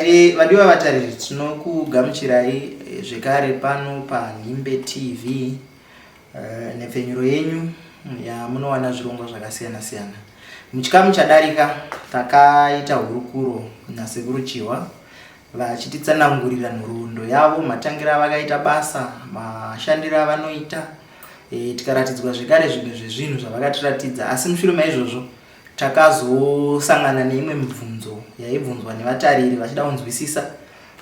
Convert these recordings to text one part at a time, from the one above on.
E, vadiwa vatariri tinokugamuchirai eh, zvekare pano paNhimbe TV eh, nhepfenyuro yenyu yamunowana zvirongwa zvakasiyana siyana. Muchikamu chadarika takaita hurukuro naSekuru Chihwa vachititsanangurira nhoroondo yavo, matangira avakaita basa, mashandiro avanoita e, tikaratidzwa zvekare zvimwe zvezvinhu zvavakatiratidza asi mushure maizvozvo Takazosangana neimwe mibvunzo yaibvunzwa nevatariri vachida kunzwisisa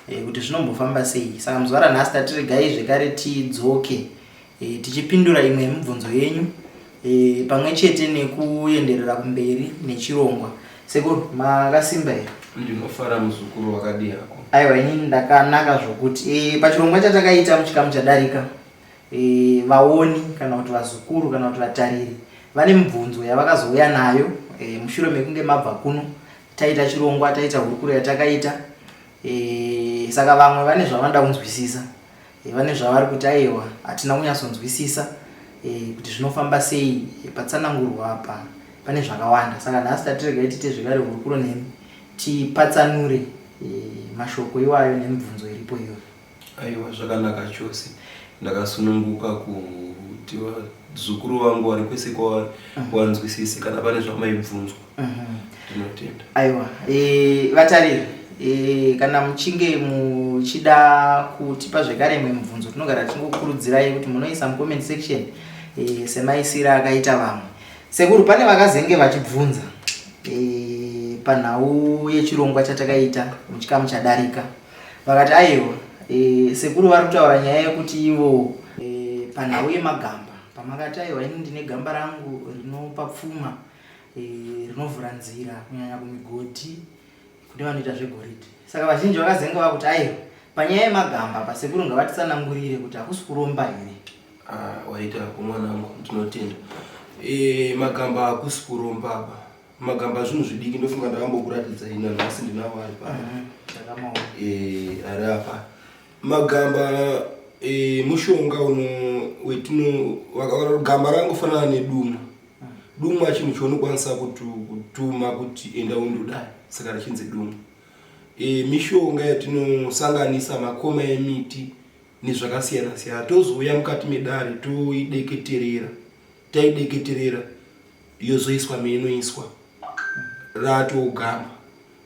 eh, kuti zvinombofamba sei. Saka muzuva ranhasi tati regai zvekare tidzoke eh, tichipindura imwe yemibvunzo yenyu eh, pamwe chete nekuenderera kumberi nechirongwa. Sekuru, makasimba here? Ndinofara muzukuru, wakadii hako? Aiwa, inini ndakanaka zvokuti. Pachirongwa chatakaita muchikamu chadarika E, vaoni kana kuti vazukuru kana kuti vatariri vane mibvunzo yavakazouya nayo e, mushure mekunge mabva kuno taita chirongwa taita hurukuro yatakaita e, saka vamwe vane zvavanoda kunzwisisa e, vane zvavari kuti aiwa hatina kunyatsonzwisisa e, kuti zvinofamba sei e, patsanangurwa apa pane zvakawanda saka nhasi tatiregai tiite zvekare hurukuro nemi tipatsanure e, mashoko iwayo nemibvunzo iripo iyoyo. Aiwa zvakanaka chose ndakasununguka kuti vazukuru vangu vari kwese kwavari vanzwisise kana pane zvamaibvunzwa. Ndinotenda. Aiwa e, vatariri e, kana muchinge muchida kutipa zvekare imwe mibvunzo tinogara tichingokurudzirai kuti munoisa mucomment section e, semaisiro akaita vamwe. Sekuru pane vakazenge vachibvunza e, panhau yechirongwa chatakaita muchikamu chadarika Vakati aiwa e, sekuru vari kutaura nyaya yekuti ivo e, panhau yemagamba pamakati aiwa ini ndine gamba rangu rinopa pfuma e, rinovhura nzira kunyanya kumigodhi kune vanoita zvegoridhe saka vazhinji vakazenge vakuti aiwa panyaya yemagamba pasekuru ngavatitsanangurire kuti hakusi kuromba here. Ah, waita hako mwanangu ndinotenda. E, magamba hakusi kuromba apa Magamba zvinhu zvidiki ndofunga ndakambokuratidza ina nhasi ndinawo ari pano. Eh, ari apa. Magamba eh, mushonga uno wetino gamba rangofanana nedumwa. Dumwa chinhu chaunokwanisa kutuma kuti enda undodai saka richinzi dumwa. Eh, mishonga yatinosanganisa makoma emiti nezvakasiyana siyana tozouya mukati medare toideketerera taideketerera yozoiswa meinoiswa ratogamba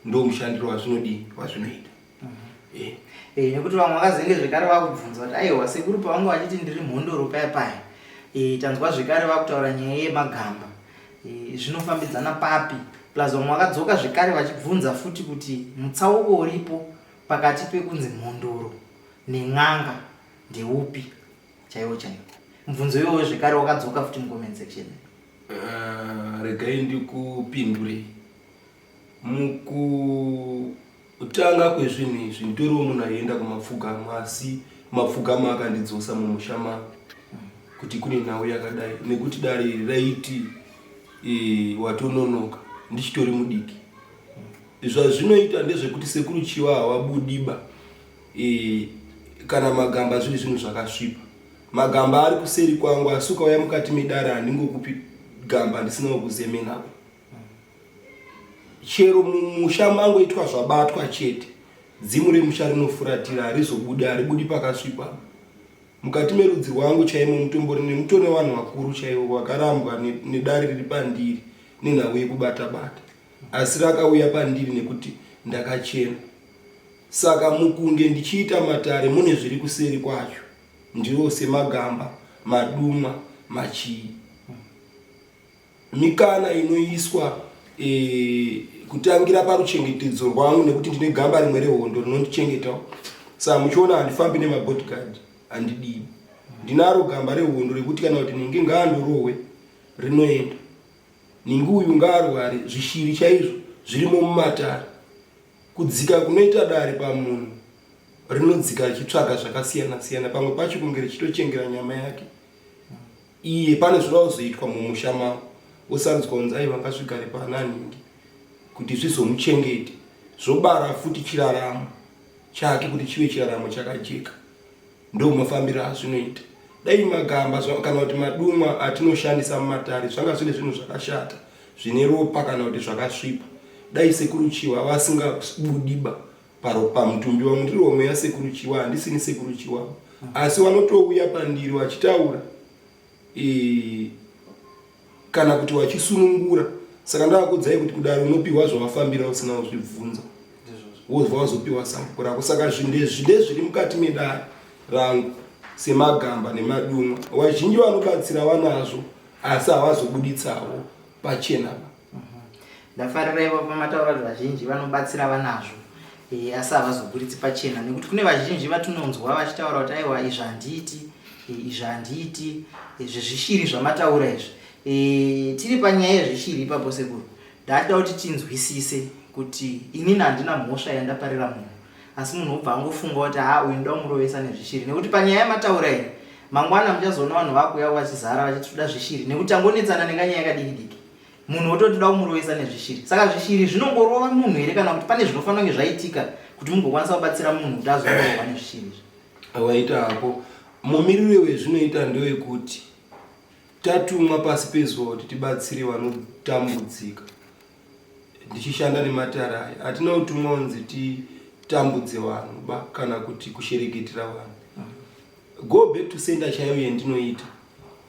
ndo mushandiro wazvinodii wazvinoita mm-hmm. eh. eh, nekuti vamwe vakazenge zvekare vakubvunza kuti aiwa sekuru pavanga vachiti ndiri mhondoro paya paya eh, tanzwa zvekare vakutaura nyaya yemagamba zvinofambidzana papi plus vamwe vakadzoka zvekare vachibvunza futi kuti mutsauko uripo pakati pekunzi mhondoro nen'anga ndeupi chaiwo chaiwo mubvunzo iwoyo zvekare wakadzoka futi mucomment section. Regai ndikupindurei mukutanga kwezvinhu izvi nditoriwo munhu aienda kumapfugamo asi mapfugamo akandidzosa mumusha mangu kuti kune nhau yakadai nekuti dare iri raiti e, watononoka ndichitori mudiki zvazvinoita ndezvekuti sekuru chiwa hawabudiba E, kana magamba zviri zvinhu zvakasvipa magamba ari kuseri kwangu asi ukauya mukati medare handingokupi gamba ndisina kukuzemenako chero mumusha mangoitwa zvabatwa chete dzimu remusha rinofuratira harizobudi haribudi pakasvipa mukati merudzi rwangu chaimo mutombori nemutone vanhu vakuru chaivo vakarambwa nedare riri pandiri nenhau yekubata bata asi rakauya pandiri nekuti ndakachena Saka mukunge ndichiita matare mune zviri kuseri kwacho ndiwo semagamba, madumwa, machii. Mikana inoiswa e, kutangira paruchengetedzo rwangu nekuti ndine gamba rimwe rehondo rinondichengetawo. Saka muchiona handifambi nemabodyguard handidii. Ndinaro gamba rehondo rekuti kana kuti nhingi ngaandorohwe rinoenda. Nhingi uyu ngaarware zvishiri chaizvo zvirimo mumatare. Kudzika kunoita dare pamunhu rinodzika richitsvaga zvakasiyana siyana pamwe pacho kunge richitochengera nyama yake iye pane zvinoda kuzoitwa mumusha mavo wosarudzwa kunzi aiwa ngazvigare pana nhingi kuti zvizomuchengete zvobara futi chiraramo chake kuti chive chiraramo chakajeka Ndomafambiro azvinoita. Dai magamba kana kuti madumwa atinoshandisa mumatare zvanga zviri zvinhu zvakashata zvine ropa kana kuti zvakasvipa dai sekuru Chihwa vasingabudiba Pamutumbi wangu ndiri homwe yasekuru Chiwa, handisini sekuru Chiwa, asi vanotouya pandiri vachitaura e, kana kuti vachisunungura. Saka ndavakudzai kuti kudaro unopiwa zvawafambira usina kuzvibvunza, wobva wazopiwa sambuko rako. Saka zvinde zviri mukati medare rangu semagamba nemadumwa, vazhinji vanobatsira vanazvo, asi havazobuditsawo pachena. Ndafarira ipapo pamataura kuti vazhinji vanobatsira vanazvo e, asi havazoburitsi pachena, nekuti kune vazhinji vatinonzwa vachitaura kuti aiwa, izvi handiiti, izvi handiiti, zvezvishiri zvamataura izvi. E, tiri panyaya yezvishiri ipapo sekuru, ndatoda kuti tinzwisise kuti inini handina mhosva yandaparira munhu, asi munhu obva angofunga kuti ha, uyu ndoda kumurovesa nezvishiri. Nekuti panyaya yamataura iyi, mangwana muchazoona vanhu vakuuya vachizara vachiti toda zvishiri, nekuti tangonetsana nenganyaya kadiki diki, munhu wototi toda kumurovesa nezvishiri. Saka zvishiri zvinongorova munhu here, kana kuti pane zvinofanira kunge zvaitika kuti mugokwanisa kubatsira munhu kuti azongorohwa nezvishiri izvi? Waita hapo. Mumiriro wezvinoita ndewekuti tatumwa pasi pezuva kuti tibatsire vanotambudzika. Ndichishanda nematare aya, hatina kutumwa kunzi titambudze vanhu ba, kana kuti kushereketera vanhu. Go back to sender chaiyo yendinoita,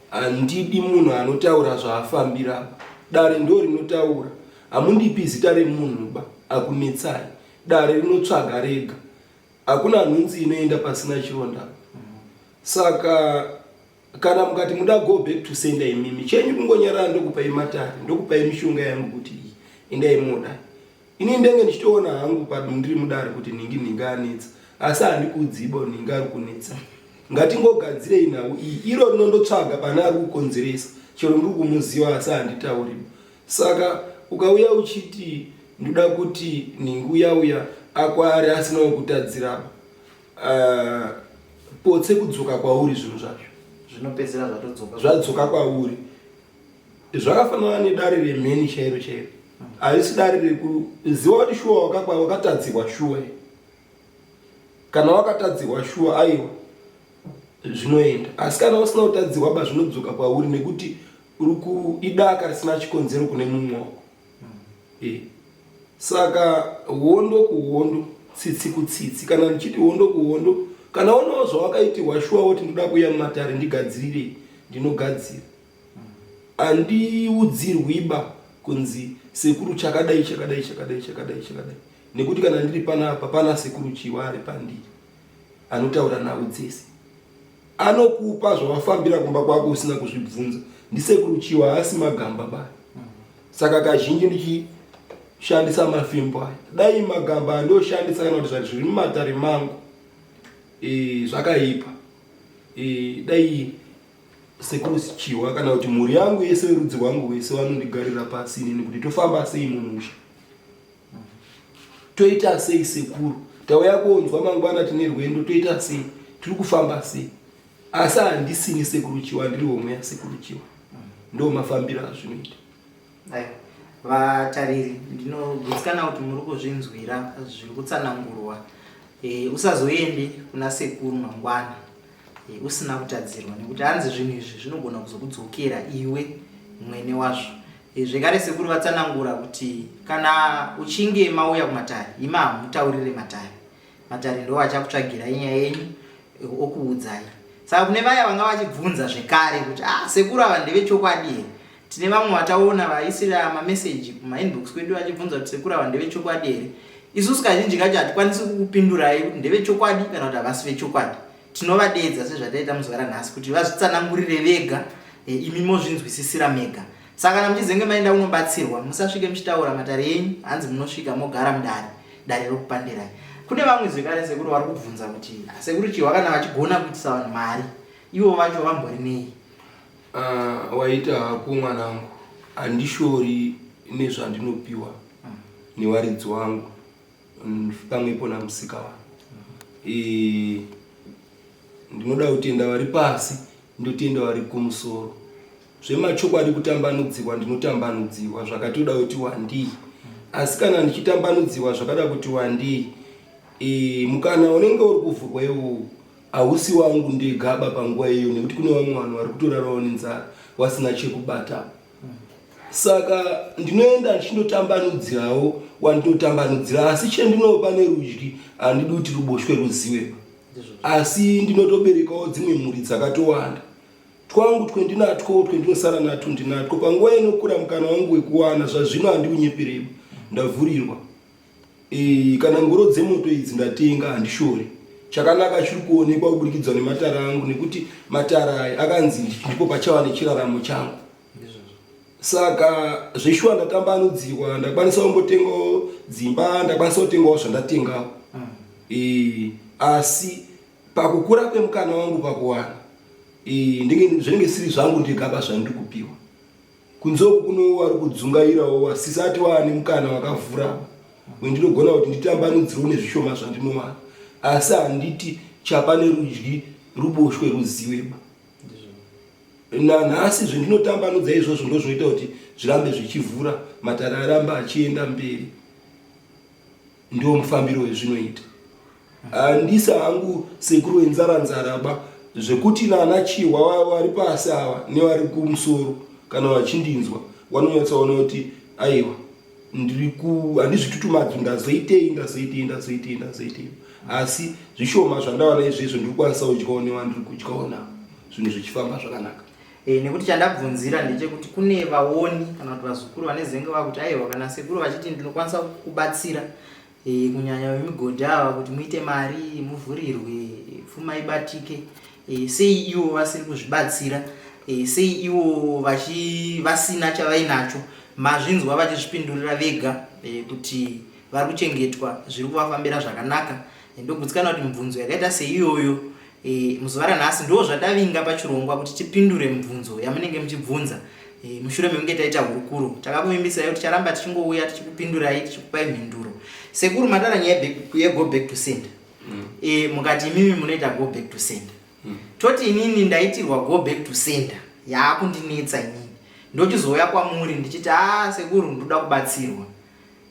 handidi munhu anotaura zvaafambira. Dare ndo rinotaura, hamundipi zita remunhu ba akunetsai. Dare rinotsvaga rega, hakuna nhunzi inoenda pasina chironda. Saka kana mukati muda go back to sender, imimi chenyu kungonyarara, ndokupai matare, ndokupai mishonga yangu kuti iyi endai modai. Ini ndenge ndichitoona hangu ndiri mudare kuti nhingi nhingi anetsa, asi handikudziba nhingi ari kunetsa. Ngatingogadzirei nhau iyi, iro rinondotsvaga pane ari kukonzeresa, chero ndiri kumuziva, asi handitauri. Saka ukauya uchiti ndoda kuti nhingi uya uya akwari asinawo kutadziraba, potse kudzoka kwauri zvinhu zvacho. Zvinopedzera zvatodzoka. Zvadzoka kwauri. Zvakafanana nedare remheni chairo chairo, haisi dare rekuziva kuti shuwa wakatadzirwa shuwa. Kana wakatadzirwa shuwa, aiwa, zvinoenda, asi kana usina kutadzirwa ba, zvinodzoka kwauri, nekuti uri kuidaka risina chikonzero kune mumwe wako e. Saka hondo kuhondo, tsitsi kutsitsi. Kana ndichiti hondo kuhondo, kana unowo zvawakaitirwa shuwa, woti ndoda kuuya mumatare ndigadzirirei, ndinogadzira. Handiudzirwiba kunzi sekuru chakadai chakadai chakadai chakadai chakadai, nekuti kana ndiri panapa pana sekuru Chiwa ari pandiri anotaura nhau dzese, anokupa zvawafambira kumba kwako usina kuzvibvunza. Ndisekuru Chiwa, haasi magamba baya. Saka kazhinji ndichishandisa mafimbo aya, dai magamba andoshandisa kana kuti zvati zviri mumatare mangu e, zvakaipa e, dai sekuru Chiwa kana kuti mhuri yangu yese, verudzi rwangu rwese vanondigarira pasi inini kuti tofamba sei mumusha, toita sei sekuru, tauya kuonzwa mangwana tine rwendo, toita sei, tiri kufamba sei. Asi handisini sekuru Chiwa, ndiri homwe yasekuru Chiwa. Ndo mafambiro azvinoita. Aiwa, vatariri, ndinogutsikana kuti muri kuzvinzwira zviri kutsanangurwa. E, usazoende kuna sekuru mangwana e, usina kutadzirwa, nekuti hanzi zvinhu izvi zvinogona kuzokudzokera iwe mwene wazvo. E, zvekare sekuru vatsanangura kuti kana uchinge mauya kumatare, ima hamutaurire matare, matare ndo achakutsvagirai nyaya yenyu okuudzai. Saka kune vaya vanga vachibvunza zvekare kuti ah, sekuru ava ndevechokwadi here, tine vamwe vataona vaisira mameseji kumainbox kwedu vachibvunza kuti sekuru ava ndevechokwadi here. Isusu kazhinji kacho hatikwanisi kukupindurai kuti ndevechokwadi kana kuti havasi vechokwadi. Tinovadedza sezvataita muzuva ranhasi kuti vazvitsanangurire vega, e, imi mozvinzwisisira mega. Saka kana muchizenge maenda kunobatsirwa, musasvike muchitaura matare enyu, hanzi munosvika mogara mudare, dare rokupandirai. Kune vamwe zvekare sekuru vari kubvunza kuti ah, sekuru Chihwa kana vachigona kuitisa vanhu mari, ivo vacho vambori nei? Waita hako mwanangu, handishori nezvandinopiwa nevaridzi wangu pamwepo namusika wangu. E, ndinoda kutenda vari pasi, ndotenda vari kumusoro. Zvemachokwadi kutambanudzirwa ndinotambanudzirwa zvakatoda kuti wandii, asi kana ndichitambanudzirwa zvakada kuti wandii, e, mukana unenge uri kuvhurwa iwowo hausi wangu ndegaba panguva iyo, nekuti kune vamwe vanhu vari kutorarawo nenzara vasina chekubata. Saka ndinoenda ndichinotambanudzirawo wandinotambanudzira, asi chendinopa nerudyi handidi kuti ruboshwe ruzive, asi ndinotoberekawo dzimwe mhuri dzakatowanda. Twangu twendinatwo twendinosara natwo ndinatwo panguva inokura mukana wangu wekuwana zvazvino handiunyepereba ndavhurirwa. E, kana ngoro dzemoto idzi ndatenga handishori. Chakanaka chiri kuonekwa kuburikidza nematara angu nekuti matara aya akanzi ndipo pachava nechiraramo changu. Saka zveshuwa ndatambanudzirwa, ndakwanisa kumbotengawo dzimba, ndakwanisa kutengawo zvandatengawo. E, asi pakukura kwemukana wangu pakuwana e, zvinenge siri zvangu ndega pazvandiri kupiwa. Kunze uku kuno wari kudzungairawo wasisati waane mukana wakavhura wendinogona kuti nditambanudzirewo nezvishoma zvandinowana, asi handiti chapa nerudyi ruboshwe ruziweba. Nanhasi zvendinotambanudza izvozvo ndozvinoita kuti zvirambe zvichivhura, matare aramba achienda mberi. Ndiwo mufambiro wezvinoita. Handisi hangu sekuru wenzara nzara ba zvekuti nana Chihwa vari pasi ava nevari kumusoro kana vachindinzwa vanonyatsoona kuti aiwa ndiri ku handizvitutumadzi ndazoitei ndazoitei ndazoitei ndazoitei asi zvishoma zvandawana izvezvo ndiri kukwanisa kudyawo newandiri kudyawo navo zvinhu zvichifamba zvakanaka. E, nekuti chandabvunzira ndechekuti kune vaoni kana kuti vazukuru vanezenge vakuti aiwa kana sekuru vachiti ndinokwanisa kubatsira e, kunyanya vemigodhi ava kuti muite mari muvhurirwe pfuma ibatike e, sei ivo vasiri kuzvibatsira e, sei ivo vasina chavainacho mazvinzwa vachizvipindurira vega e, kuti vari kuchengetwa zviri kuvafambira zvakanaka e, ndogutsikana kuti mibvunzo yakaita seiyoyo E, muzuva ranhasi ndo zvatavinga pachirongwa kuti tipindure mibvunzo yamunenge muchibvunza e, mushure mekunge taita hurukuro. Takakuvimbisai kuti ticharamba tichingouya tichikupindurai tichikupai mhinduro. Sekuru matara nyaya yego back to sender. E, mukati imimi munoita go back to sender. Toti inini ndaitirwa go back to sender yaakundinetsa inini ndochizouya kwamuri ndichiti a ah, sekuru ndoda kubatsirwa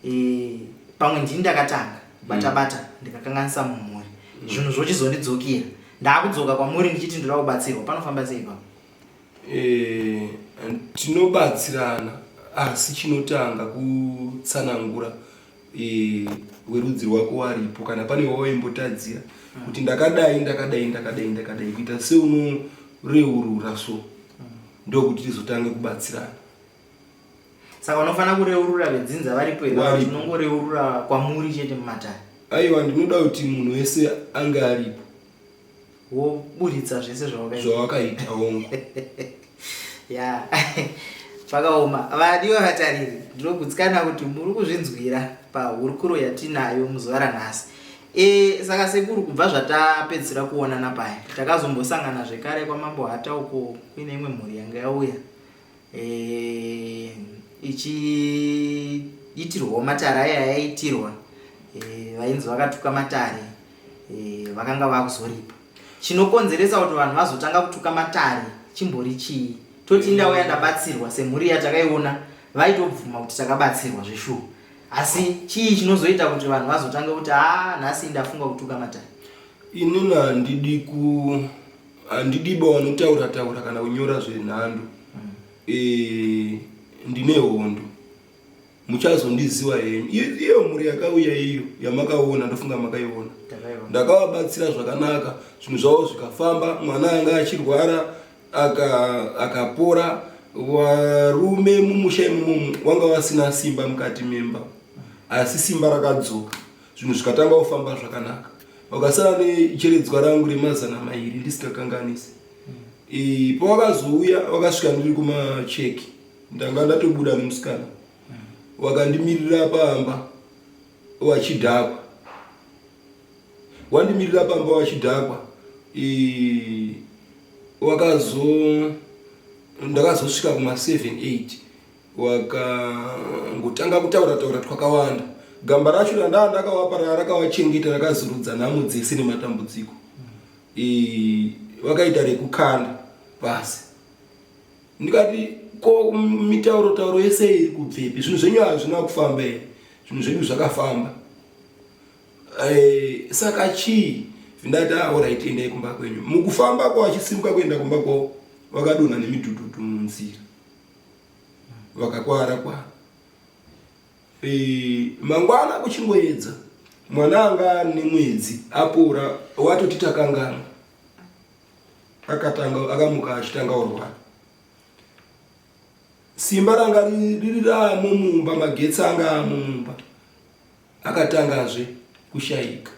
e, pamwe ndini ndakatanga bata mm. bata ndikakanganisa mumhuri mm. zvinhu zvochizondidzokera ndaakudzoka kwamuri ndichiti ndoda kubatsirwa panofamba sei ipapo e, tinobatsirana asi chinotanga kutsanangura e, werudzi rwako waripo kana pane wawaimbotadzira mm. kuti ndakadai ndakadai ndakadai ndakadai kuita seunoreurura so mm. ndokuti tizotange kubatsirana Saka unofanira kureurura vedzinza varipo here kana tinongoreurura kwamuri chete mumatare? Aiwa, ndinoda kuti munhu wese ange aripo. Woburitsa zvese zvawakaita. Zvawakaita hongu. Ya. Pakaoma. Vadiwa vatariri, ndinogutsikana kuti muri kuzvinzwira pahurukuro yatinayo muzuva ranhasi. E, saka sekuru kubva zvatapedzisira kuonana paya takazombosangana zvekare kwamambo Hata uko kuine imwe mhuri yanga yauya e, ichiitirwawo matare aya yaitirwa e, vainzi vakatuka matare e, vakanga vakuzoripa chinokonzeresa kuti vanhu vazotanga kutuka matare chimbori chii toti ndauya ndabatsirwa semhuri yatakaiona vaitobvuma kuti takabatsirwa zveshuwa asi chii chinozoita kuti vanhu vazotanga kuti haa nhasi ndafunga kutuka matare inini handidi ku Handidiba wanotaura taura kana kunyora zvenhando mm. E, ndine hondo muchazondiziva henyu iyo mhuri yakauya iyo yamakaona ndofunga makaiona ndakavabatsira zvakanaka zvinhu zvavo zvikafamba mwana anga achirwara akapora aka varume mumusha imomo wanga vasina simba mukati memba asi simba rakadzoka zvinhu zvikatanga kufamba zvakanaka wakasara necheredzwa rangu remazana mairi ndisikakanganisi e, pawakazouya wakasvika ndiri kumacheki ndanga ndatobuda nemusikana wakandimirira pamba wachidhakwa wandimirira pamba wachidhakwa e, wakazo ndakazosvika kuma 7 8 Wakangotanga kutaura taura twakawanda. Gamba racho randaa ndakawapa rakawachengeta rakazorudza nhamo dzese nematambudziko. E, vakaita rekukanda pasi. Ndikati ko mitauro tauro yese iri kubvepi? Zvinhu zvenyu hazvina kufamba here? Zvinhu zvedu zvakafamba. E, saka chii? Ndati ah, alright endai kumba kwenyu. Mukufamba kwavo vachisimuka kuenda kumba kwavo vakadonha nemidhudhudhu munzira. Vakakwara kwara. E, mangwana kuchingoedza mwana anga ane mwedzi apora watoti takanganwa akatanga akamuka achitanga kurwara simba ranga riri ramo mumba magetsi anga amo mumba akatangazve kushaika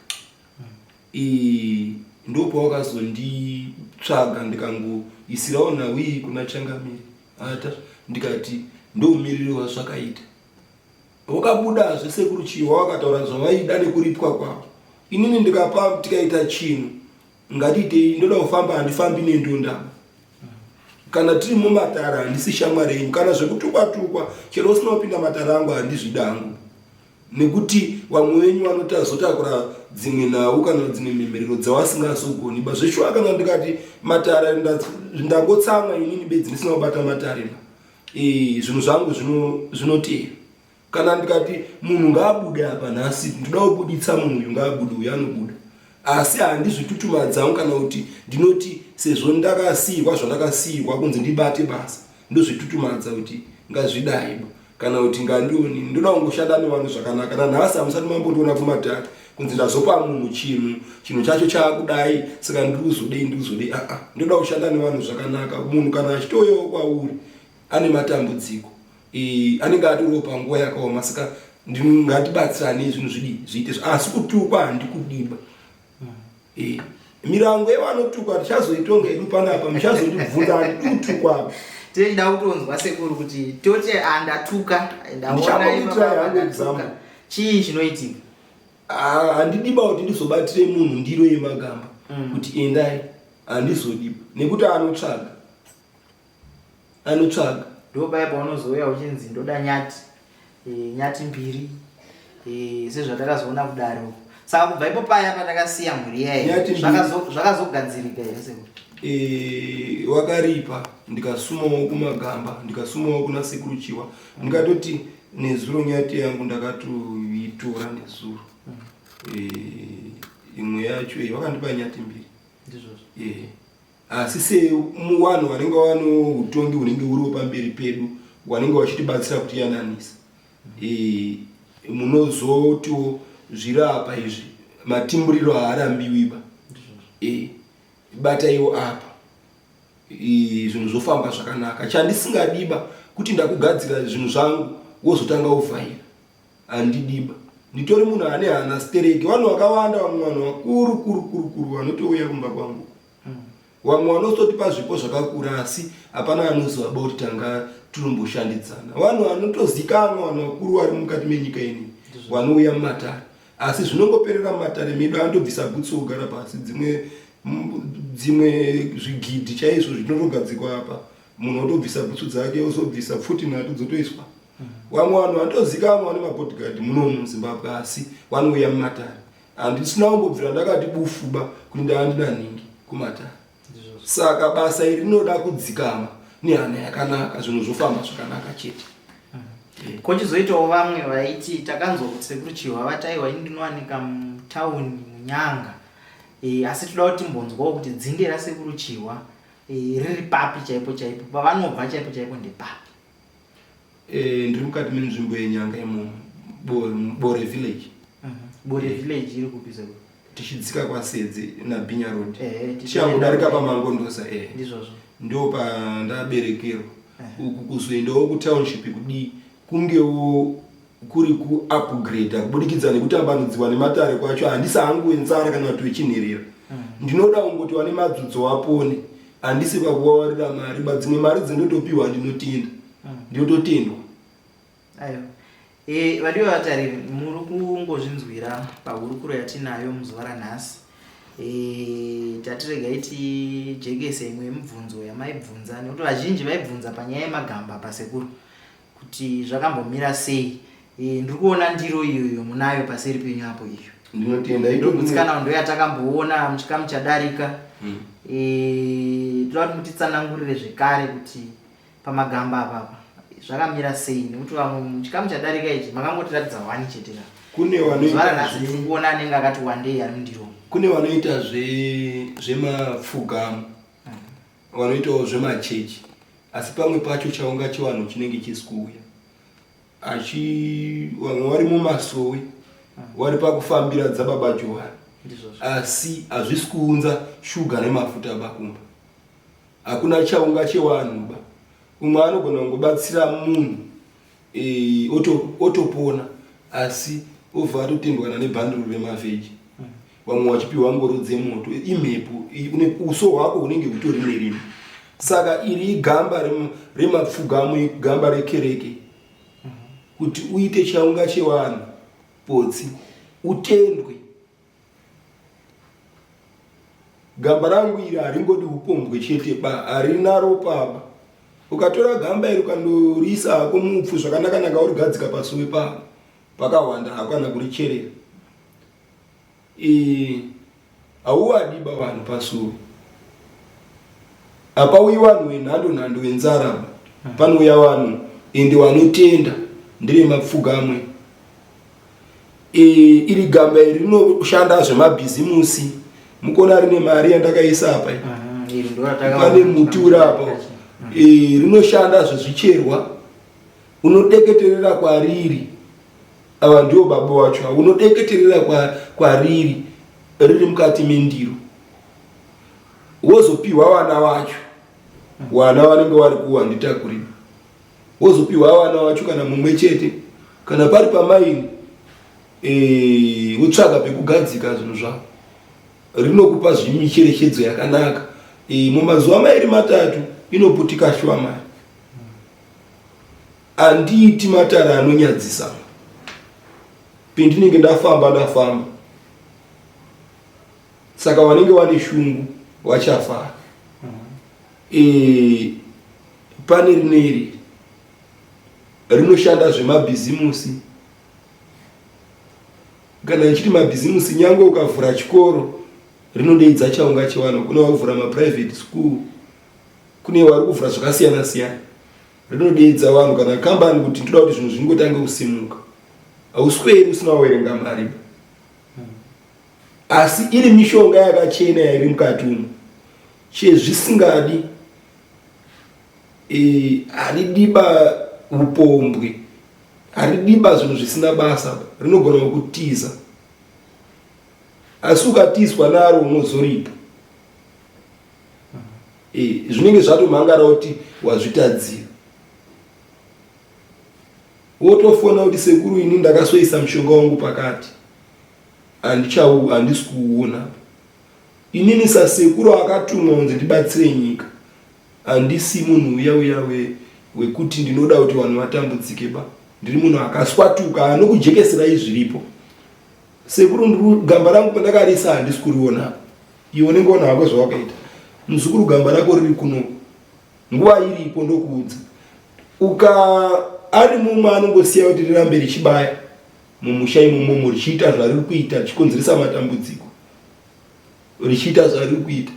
ndopawakazonditsvaga ndikangoisirawo nhau iyi kuna changamire ata ndikati ndomumiriri wazvakaita wakabudazve sekuru chihwa wakataura zvavaida nekuripwa kwavo inini ndikapa tikaita chinhu ngatiitei ndoda kufamba handifambi nendondaba kana tiri mumatare handisi shamwari yenyu kana zvekutukwa tukwa chero usina kupinda matare angu handizvidangu nekuti vamwe venyu vanotazotakura dzimwe nhau kana dzimwe mhemberero dzawasingazogoni ba zveshuwa kana ndikati matare ndangotsamwa inini bedzi ndisina kubata matare ba e, zvinhu zvangu zvinoteera kana ndikati munhu ngaabude apa nhasi ndoda kubuditsa munhu uyu ngaabude uyu anobuda asi handizvitutumadzawo kana kuti ndinoti sezvo ndakasiirwa zvandakasiirwa kunzi ndibate basa ndozvitutumadza kuti ngazvidaiba kana kuti ngandioni ndoda kungoshanda nevanhu zvakanaka nanhasi hamusati mambondiona kumatare kunzi ndazopa munhu chinhu chinhu chacho chaakudai saka ndiri kuzodei ndiri kuzodei aa ndoda kushanda nevanhu zvakanaka munhu kana achitouyawo kwauri ane matambudziko e, anenge atoriwo panguva yakaoma saka ngatibatsiranei zvinhu zvidii zviite asi kutukwa handikudiba e, mirango yevanotukwa tichazoitonga hedu panapa muchazondibvunza handidi kutukwa apa tinoda kutonzwa sekuru kuti toti andatuka ndaona chii chinoitika ah, handidiba kuti ndizobatire munhu ndiro yemagamba mm. kuti endai handizodiba nekuti anotsvaga anotsvaga ndopaya paunozouya uchinzi ndoda nyati e, nyati mbiri e, sezvatakazoona kudare uko saka kubva ipo paya patakasiya mhuri iyayi zvakazogadzirika here sekuru e, wakaripa ndikasumawo kumagamba ndikasumawo kuna sekuru chiwa ndikatoti nezuro nyati yangu ndakatoitora nezuro mm. e, imwe yacho wakandipa nyati mbiri ndizvozvo e, Asi semuvanhu vanenge vano utongi hunenge huriwo pamberi pedu vanenge vachitibatsira kutiyananisa e, munozotiwo zviri apa izvi matimburiro haarambiwiba e, bataiwo apa e, zvinhu zvofamba zvakanaka chandisingadiba kuti ndakugadzira zvinhu zvangu wozotanga uvhaira Handidiba. Nditori munhu ane hana stereki. Vanhu vakawanda vamwe vanhu vakuru kuru kuru kuru vanotouya kumba kwangu. Vamwe vanototipa zvipo zvakakura asi hapana anoziva ba kuti tanga tinomboshandidzana. Vanhu vanotozikanwa vanhu vakuru vari mukati menyika ini vanouya mumatare asi zvinongoperera mumatare medu anotobvisa bhutsu ogara pasi dzimwe dzimwe zvigidhi chaizvo zvinotogadzikwa apa munhu otobvisa bhutsu dzake ozobvisa pfuti nhatu dzotoiswa vamwe vanhu vanotozikanwa vane mabodyguard munomu muzimbabwe asi vanouya mumatare handisina kumbobvira ndakati bufuba kuti ndaandina nhingi kumatare saka basa iri rinoda kudzikama nehana yakanaka zvinhu zvofamba zvakanaka chete mm. kochizoitawo vamwe vaiti takanzwa kuti sekuru chihwa vataiwa ini ndinowanika mutauni munyanga e, asi toda kuti timbonzwawo kuti dzinde rasekuru chihwa e, riri papi chaipo chaipo pavanobva chaipo chaipo ndepapi Eh, ndiri mukati menzvimbo yenyanga imomo bore village mhm. bore eh. village iri kupi sekuru tichidzika kwasedze nabhinya road eh, tichangodarika pamangondosa eh ndizvozvo ndo pandaberekerwa uku kuzoendawo kutownship kudii kungewo kuri kuupgrader kubudikidza nekutambanudziwa nematare kwacho handisi hangu wenzara kana kuti wechinherera mm. ndinoda kungoti wane madzudzo apone handisi pakuvawarira mari ba dzimwe mari dzindotopiwa ndinotenda mm. ndinototendwa ayo e, vadiwa vatariri muri kungozvinzwira pahurukuro yatinayo muzuva ranhasi e, tatiregai tijekese imwe yemibvunzo yamaibvunza nekuti vazhinji vaibvunza panyaya yemagamba pasekuru kuti zvakambomira sei e, ndiri kuona ndiro iyoyo munayo paseri penyu apo iyo ndinotenda ndogutsikana ndo yatakamboona muchikamu chadarika mm. e, toda kuti mutitsanangurire zvekare kuti pamagamba apapa zvakamira sei nekuti vamwe muchikamu chadarika ichi makangotiratidza wani chete ka kune vanoita tiri kuona anenge akati wandei ari mundiro kune vanoita zvemapfugamo mm. vanoitawo zvemachechi. Asi pamwe pacho chaunga chevanhu chinenge chisi kuuya. Achi vamwe vari mumasowe vari pakufambira dzababa Johani. Asi hazvisi kuunza shuga nemafuta bakumba. Hakuna chaunga chevanhu ba. Umwe anogona kungobatsira munhu e, otopona asi obva atotendwana nebhanduru remavheji. Vamwe vachipiwa ngoro dzemoto imhepo, uso hwako hunenge hutori nerima. Saka iri igamba remapfugamo, igamba rekereke. Kuti uite chaunga chevanhu potsi utendwe. Gamba rangu iri haringodi upombwe chete ba, harina ropa ba. Ukatora gamba iri ukandoriisa hako muupfu zvakanaka-naka urigadzika pasuwe pako pakahwanda hako kana kuricherera. Hauwadi ba vanhu pasuwe. Hapauyi vanhu venhando nhando venzara ba. Panouya vanhu ende vanotenda nderemapfugamwe. Iri gamba iri rinoshanda zvemabhizimusi. Mukuona rine mari yandakaisa apa. Pane muti uri apa. Rinoshanda zvezvicherwa. Unodeketerera kwariri. Ava ndiwo baba wacho. Unodeketerera kwariri riri mukati mendiro. Wozopiwa vana vacho. Vana vanenge vari kuwanditakuri. Wozopiwa vana vacho kana mumwe chete. Kana pari pamaini wotsvaga pekugadzika zvinhu zvako. Rinokupa zvimicherechedzo yakanaka. Mumazuva mairi matatu inoputika shuwa mari. Andiiti matare anonyadzisa. Pendinenge ndafamba ndafamba. Saka vanenge vane shungu vachafara. Pane rineri rinoshanda zvemabhizimusi. Kana ichiti mabhizimusi, nyange ukavhura chikoro rinodeidza chaunga chevanhu. Kune vakuvhura maprivate school, kune vari kuvhura zvakasiyana siyana. Rinodeidza vanhu kana kambani kuti ndoda kuti zvinhu zvingotange kusimuka. Hausweri usina kuverenga mari. Asi iri mishonga yakachena iri mukati umu, chezvisingadi haridiba upombwe, haridiba zvinhu zvisina basa, rinogona kukutiza. Asi ukatizwa naro unozoripa. Zvinenge zvatomhangara kuti wazvitadzira. Wotofona kuti sekuru ini ndakasoisa mushonga wangu pakati. Handisi kuuona. Inini sasekuru akatumwa kunzi ndibatsire nyika. Handisi munhu uya uya wekuti ndinoda kuti vanhu vatambudzike ba. Ndiri munhu akaswatuka anokujekeserai zviripo. Sekuru gamba rangu pandakarisa handisi kuriona. Iwe unenge ona hako zvawakaita. Muzukuru gamba rako riri kuno. Nguva iripo ndokuudza. Uka ari mumwe anongosiya kuti rirambe richibaya mumusha imomomo richiita zvariri kuita richikonzeresa matambudziko. Richiita zvariri kuita.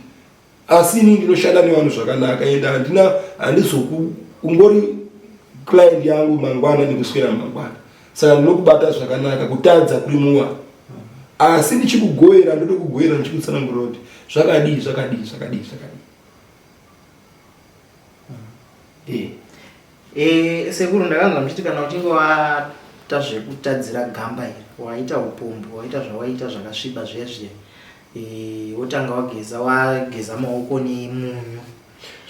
Asi ini ndinoshanda nevanhu zvakanaka ende handina handizoku ungori client yangu mangwana nekuswera mangwana. Saka ndinokubata zvakanaka kutadza kuri muvanhu. Asi ndichikugoera ndotokugoera ndichikutsanangurira kuti zvakadii zvakadii zvakadii zvakadii. Sekuru ndakanzwa muchiti kana uchinge waita zvekutadzira gamba iri, waita upombwe, waita zvawaita zvakasviba zviya zviya, wotanga wageza, wageza maoko nemunyu.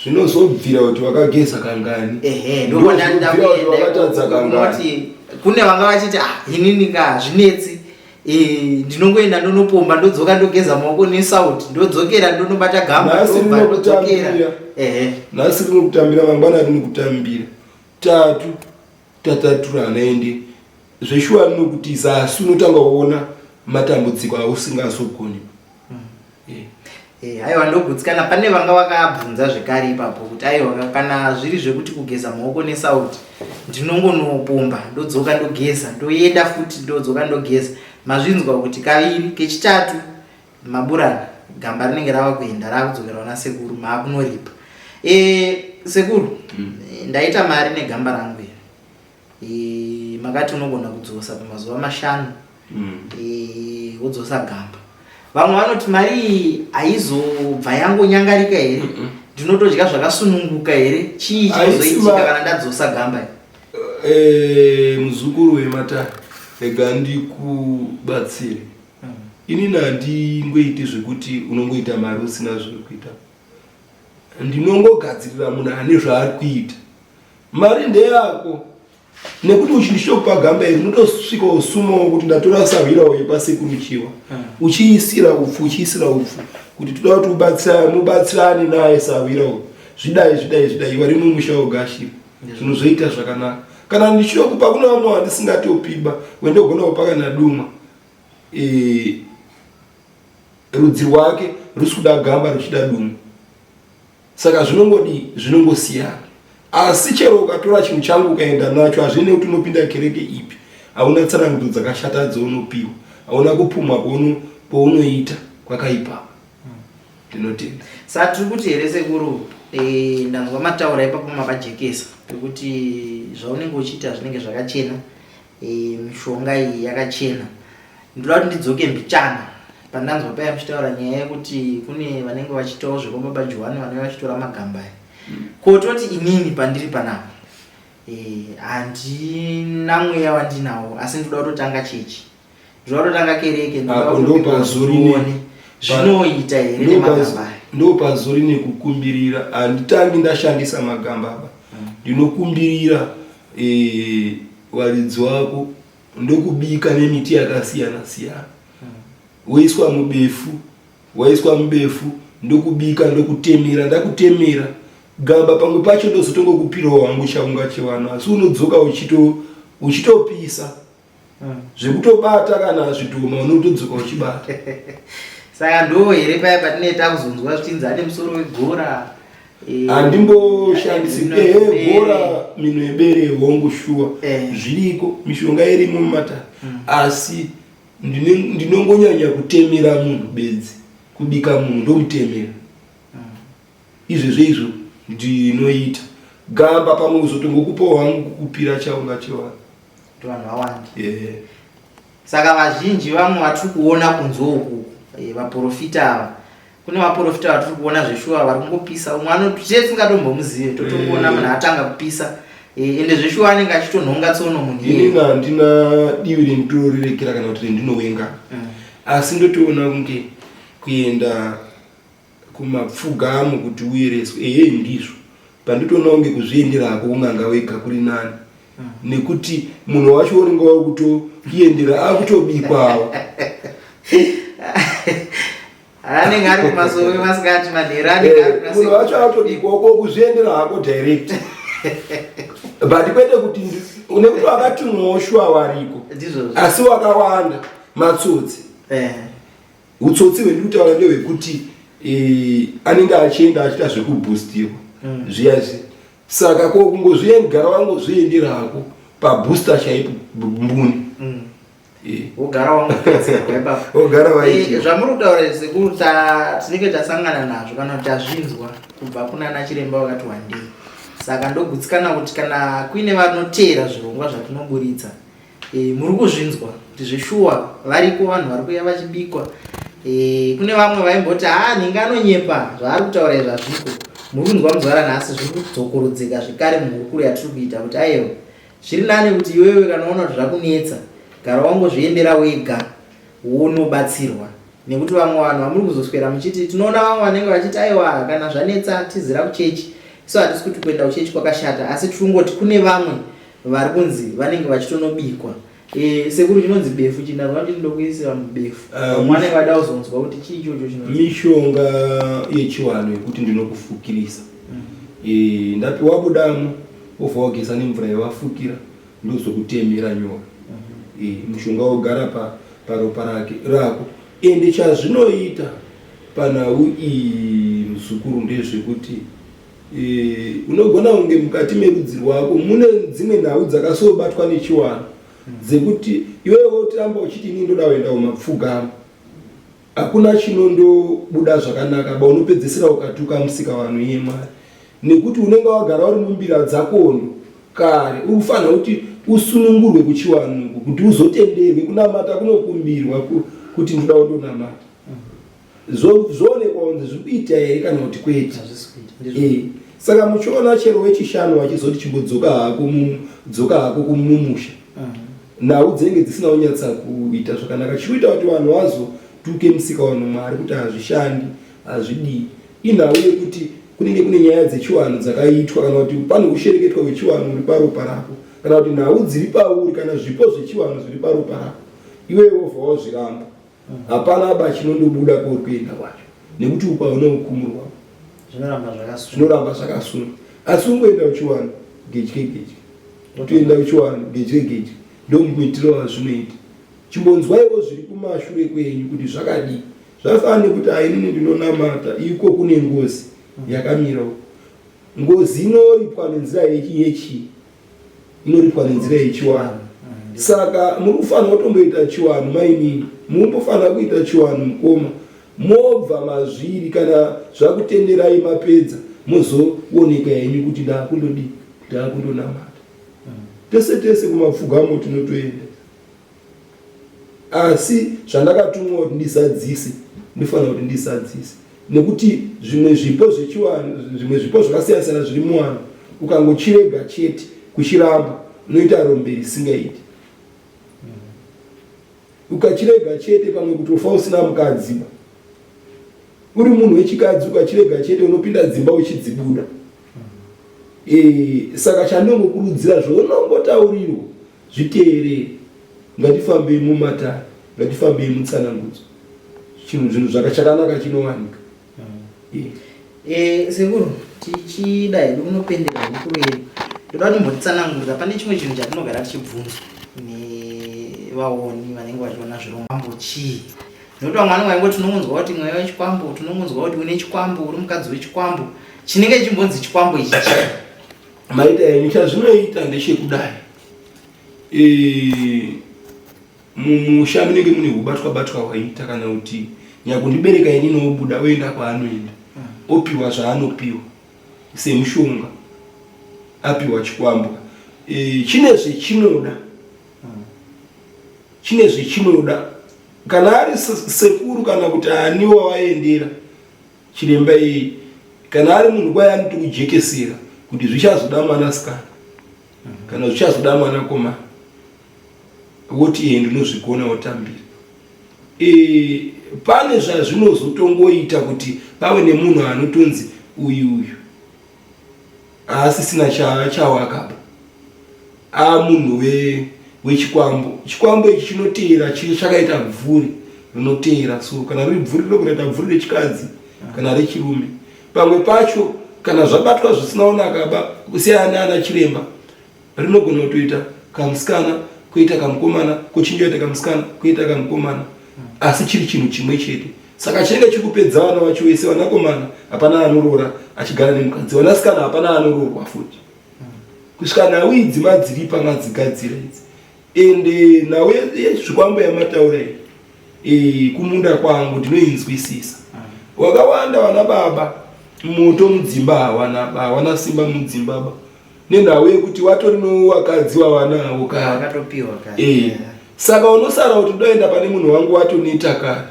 Zvinozobvira kuti wakageza kangani. Ehe, ndokwandaida kuenda wakatadza kangani. Kune vanga vachiti inini ka hazvinetsi. Ndinongoenda ndonopomba ndodzoka ndogeza maoko nesauti ndodzokera ndonobata gamba Nhasi ndobva ndodzokera. rinokutambira. Nhasi rinokutambira, mangwana rinokutambira. Tatu tataturana ende zveshuwa rinokutiza asi unotanga kuona matambudziko ausingazogoni. Aiwa ndogutsikana. Pane vanga vakabvunza zvekare ipapo kuti aiwa kana zviri zvekuti kugeza maoko nesauti ndinongonopomba ndodzoka ndogeza ndoenda futi ndodzoka ndogeza. Mazvinzwa kuti kaviri kechitatu maburana gamba rinenge rava kuenda rakudzokera kuna sekuru maakunoripa. Sekuru, ndaita mari negamba rangu iri. Makati unogona kudzosa pamazuva mashanu. Wodzosa gamba. Vamwe vanoti mari iyi haizobva yangonyangarika here? Ndinotodya zvakasununguka here? Chii chinozoitika kana ndadzosa gamba? Eh, muzukuru wematare, rega ndikubatsire. Inini handingoiti zvekuti unongoita mari usina zvauri kuita. Ndinongogadzirira munhu ane zvaari kuita. Mari ndeyako. Nekuti uchindishopa gamba iri unotosvika usumawo kuti ndatora sahwira uyu pasekuru Chiwa. Uchiisira upfu, uchiisira upfu kuti toda kuti mubatsirane naye sahwira uyu. Zvidai, zvidai, zvidai, wari mumusha wogashira. Zvinhu zvoita zvakanaka. Kana ndichitokupa kuna vamwe vandisingatopiba, wendogona kupa kana dumwa. Rudzi rwake rusi kuda gamba ruchida dumwa. Saka zvinongodii? Zvinongosiyana. Asi chero ukatora chinhu changu ukaenda nacho, hazvinei kuti unopinda kereke ipi, hauna tsanangudzo dzakashata dzaunopiwa, hauna kupumwa kwaunoita kwakaipa. Ndinotenda. Saka tiri kuti here sekuru, ndanzwa mataura ipapo mapajekesa pekuti zvaunenge uchiita zvinenge zvakachena, mishonga iyi yakachena. Ndinoda kuti ndidzoke mbichana pandanzwa paya muchitaura nyaya yekuti kune vanenge vachiitawo zvekwaBaba Johani vanenge vachitora magamba aya. Ko toti inini pandiri panapa, handina mweya wandinawo, asi ndinoda kutotanga chechi, ndinoda kutotanga kereke, ndinoda Apo kutopinda ndopazori muone. Zvinoita here nemagamba aya? Ndopazori nekukumbirira. Handitangi ndashandisa magamba aba. Ndinokumbirira varidzi wako, ndokubika nemiti yakasiyana siyana, woiswa mubefu, waiswa mubefu, ndokubika, ndokutemera, ndakutemera gamba, pamwe pacho ndozotongokupirawo hangu chaunga chevanhu, asi unodzoka uchitopisa zvekutobata kana zvidhoma unotodzoka uchibata. Saka ndo here paya patinenge takuzonzwa zvichinzi ane musoro wegora? Handimboshandisi Mino ehe, yebere. gora, mino yebere, hongu, shuwa, zviriko, mishonga irimo mumatare, asi ndinongonyanya kutemera munhu bedzi, kubika munhu ndomutemera. Izvezvo izvo ndinoita gamba, pamwe uzotongokupawo hangu kukupira chaunga chevanhu kuti vanhu vawande. Saka vazhinji vamwe vatiri kuona kunze uku, vaprofita ava, kune vaprofita vatiri kuona zveshuwa vari kungopisa. Umwe anoti tisingatombomuzive, totongoona munhu atanga kupisa. Ende zveshuwa anenge achitonhonga tsono munhu iyeye. Inini handina divi rendinorerekera kana kuti rendinowenga, asi ndotoona kunge kuenda kumapfugamo kuti uyereswe, ehe, ndizvo panditoona kunge kuzviendera hako kun'anga wega kuri nani, nekuti munhu wacho unenge wakutoiendera akutobikwawo. Anenge ari kumasowe masikati, manheru anenge ari kuna Munhu wacho atobikwawo, ko kuzviendera hako direct, but kwete kuti nekuti wakatumwawo shuwa wariko, Ndizvozvo. asi wakawanda matsotsi. Utsotsi hwendikutaura ndehwekuti anenge achienda achiita zvekuboostiwa zviya zviya. Saka ko kungozviendgara wangozviendera hako pabooster chaipo mbuni. Wogara wangopedzerwa ipapo. Wogara waitiwa. Zvamuri kutaura izvi sekuru, tinenge tasangana nazvo kana kuti tazvinzwa kubva kunana chiremba vakati wandei. Saka ndogutsikana kuti kana kuine vanoteera zvirongwa zvatinoburitsa, muri kuzvinzwa kuti zveshuwa variko vanhu vari kuuya vachibikwa. Kune vamwe vaimboti haa nhingi anonyepa zvaari kutaura izvi hazviko. Muri kunzwa muzuva ranhasi zviri kudzokorodzeka zvekare muhurukuro yatiri kuita kuti aiwa, zviri nani kuti iwewe kana waona kuti zvakunetsa, gara wangozviendera wega wonobatsirwa. Nekuti vamwe vanhu vamuri kuzoswera muchiti tinoona vamwe vanenge vachiti aiwa, kana zvanetsa tizira kuchechi. So hatisi kuti kuenda kuchechi kwakashata, asi tiri kungoti kune vamwe vari kunzi vanenge vachitonobikwa. Sekuru, chinonzi befu chinda vanoti ndokuisira mubefu. Vamwe vanenge vada kuzonzwa kuti chii ichocho chinonzi Mishonga yechivanhu yekuti ndinokufukirisa. Ndapiwa budamo, wobva wageza nemvura yawafukira, ndozokutemera nyora. Mushonga wogara paropa rake rako. Ende chazvinoita panhau iyi muzukuru ndezvekuti unogona kunge mukati merudzi rwako mune dzimwe nhau dzakasobatwa nechiwanhu dzekuti iwewe wotiramba uchiti inini ndoda kuenda kumapfugamo, hakuna chinondobuda zvakanaka ba. Unopedzisira ukatuka musika vanhu iye Mwari, nekuti unenge wagara uri mumbira dzakondo kare. Uri kufanira kuti usunungurwe kuchiwanuku kuti uzotenderwe kunamata. Kunokumbirwa kuti ndoda kundonamata. Zvoonekwa kunzi zviri kuita here kana kuti kwete. Eh, saka muchiona chero wechishanu wachizoti chimbodzoka hako dzoka hako kumumusha nhau dzinenge dzisina kunyatsa kuita zvakanaka chiri kuita kuti vanhu vazotuke musika vanhu mwari kuti hazvishandi hazvidii inhau yekuti kunenge kune nyaya dzechivanhu dzakaitwa kana kuti pane kushereketwa kwechivanhu uri paropa rako kana kuti nhau dziri pauri kana zvipo zvechivanhu zviri paropa rako iwewe wobva wazviramba hapana ba chinondobuda kwauri kuenda kwacho nekuti uko hauna kukumurwa zvinoramba zvakasunga asi ungoenda uchiwana gedye gedye utoenda uchiwana gedye gedye ndomuitiro wazvinoita chimbonzwaiwo zviri kumashure kwenyu kuti zvakadii zvafanana nekuti ainini ndinonamata iko kune ngozi yakamira uko ngozi inoripwa nenzira yechii inoripwa nenzira yechiwanhu saka muri kufanira kutomboita chiwanhu mainini mumbofanira kuita chiwanhu mukoma mobva mazviri kana zvakutenderai mapedza mozooneka henyu kuti ndakundodii ndakundonamata tese tese kumapfugamo tinotoenda Asi zvandakatumwa kuti ndizadzise, ndinofanira kuti ndizadzise nekuti zvimwe zvipo zvechivanhu, zvimwe zvipo zvakasiyana siyana zviri muvanhu, ukangochirega chete kuchiramba unoita rombe risingaiti. Ukachirega chete pamwe kutofa usina mukadzi ba. Uri munhu wechikadzi ukachirega chete unopinda dzimba uchidzibuda. E, saka chandongokurudzira zvaunongotaurirwa Zviteerere. Ngatifambei mumatare, ngatifambei mutsanangudzo. Chinhu zvinhu zvakachakanaka chinowanika. Mm. Eh, sekuru tichida hedu kunopendera hukuru yedu ndoda kuti mbotitsanangurira pane chimwe chinhu chatinogara tichibvunzwa nevaoni vanenge vachiona zvirongwa chii nekuti vamwe vanenge vaingoti tinongonzwa kuti mweya wechikwambo tinongonzwa kuti une chikwambo uri mukadzi wechikwambo chinenge chimbonzi chikwambo ichi chii Maita henyu chazvinoita ndechekudai e, mumusha munenge mune hubatwa batwa hwaita kana kuti nyakundibereka inini obuda oenda kwaanoenda opiwa zvaanopiwa semushonga apiwa chikwambo e, chine zvechinoda chine zvechinoda kana ari sekuru kana kuti ani wawaendera Chiremba iyeye kana ari munhu kwaye anotokujekesera kuti zvichazoda mwanasikana kana zvichazoda mwanakomana woti iye ndinozvigona wotambira e, pane zvazvinozotongoita kuti pave nemunhu anotonzi uyu uyu haasisina chawakaba amunhu wechikwambo chikwambo ichi chinoteera chakaita bvuri rinoteera so kana riri bvuri rinogona kuita bvuri rechikadzi kana rechirume pamwe pacho kana zvabatwa zvisina kunaka ba kusiyana naana chiremba rinogona kutoita kamusikana kuita kamukomana kuchinja kuita kamusikana kuita kamukomana asi chiri chinhu chimwe chete saka chinenge chiri kupedza vana vacho vese vanakomana hapana anoroora achigara nemukadzi vanasikana hapana anoroorwa futi kusvika nhau idzi madziripa madzigadzira idzi ende nhau yezvikwambo yamataura iyi e, kumunda kwangu ndinoinzwisisa wakawanda vana baba moto mudzimba hawana hawana simba mudzimba ba nenhau yekuti watori nowakadzi wavanawo kare e, saka unosara kuti ndoenda pane munhu wangu watoneta kare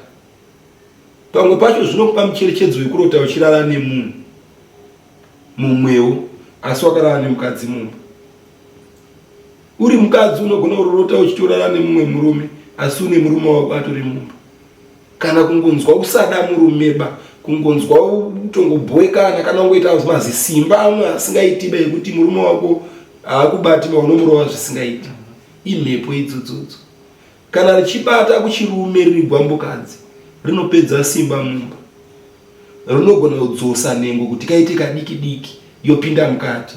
pamwe pacho zvinokupa mucherechedzo wekurota uchirara nemunhu mumwewo asi wakarara nemukadzi mumba uri mukadzi unogona kurorota uchitorara nemumwe murume asi une murume wako atori mumba kana kungonzwa usada murumeba kungonzwa kutongobhoekana kana kungoita mazisimba amwe asingaitiba ekuti murume wako haakubati ba unomurova zvisingaiti imhepo idzodzodzo kana richibata kuchirume riri gwambokadzi rinopedza simba mumba rinogona kudzosa nhengo kuti kaite kadiki diki yopinda mukati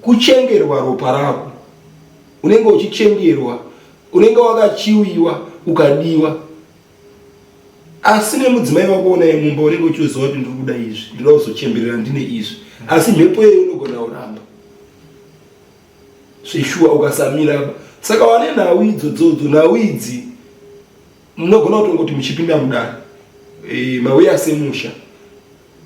kuchengerwa ropa rako unenge uchichengerwa unenge wakachiwiwa ukadiwa asi nemudzimai wako unaye mumba unenge uchiziva kuti ndiri kuda izvi ndinoda kuzochemberera ndine izvi asi mhepo iyoyo unogona kuramba zveshuwa ukasamira saka wane nhau idzodzodzo nhau idzi munogona kutongoti muchipinda mudare e, mauya semusha